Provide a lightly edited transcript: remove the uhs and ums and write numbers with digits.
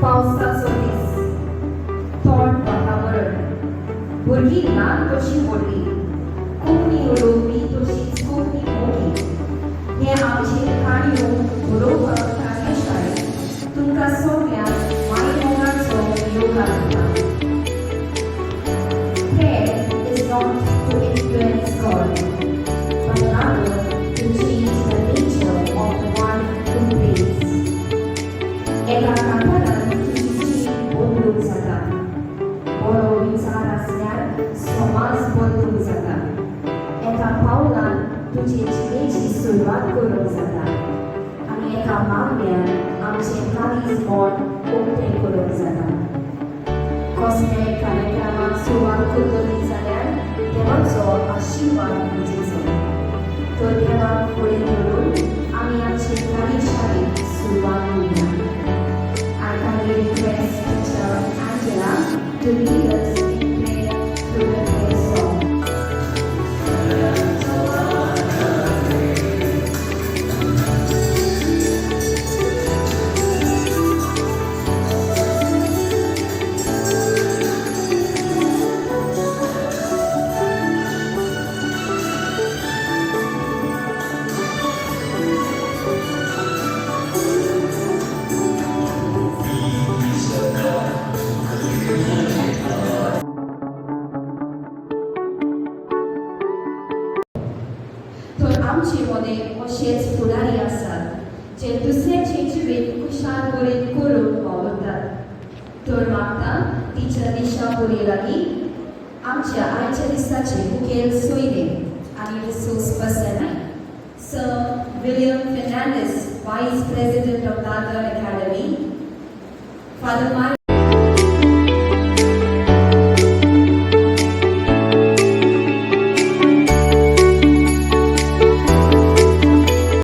पावसाचो दीस, थंड वातावरण, भुरगीं ल्हान कशीं व्हडलीं, कोंकणी उलोवपी तशीच कोंकणी मोगी. हे आमचे काणयो बरोवपाक कार्यशाळेंत तुमकां सगळ्यांक मायमोगाचो येवकार दिता. Prayer is not to influence God, but rather to change the nature of the one who prays. एका कांतारान तुजी जीण बदलूंक जाता. बरो विचार आसल्यार समाज बदलूंक जाता. एका पावलान तुजे जिणेची सुरवात करूंक जाता आनी एका मागण्यान आमचें काळीज मन उक्तें करूंक जाता. कसल्याय कार्यक्रमाक सुरवात करतली जाल्यार देवाचो आशिर्वाद गरजेचो. तर देवाक फुडें धरून आमी आमचे कार्यशाळेक सुरवात करुया. I kindly request Teacher Angela to lead us in prayer through the prayer song. तर आमचे मदें अशेच फुडारी आसात जे दुसऱ्याचे जिवीत खुशाल बरें करूंक वावुरतात. तर मागता टिचर दिशा पुरी लागीं, आमच्या आयच्या दिसाचे मुखेल सोयरे आनी resource person, Sir William Fernandes, Vice President of Dadar Academy, Father.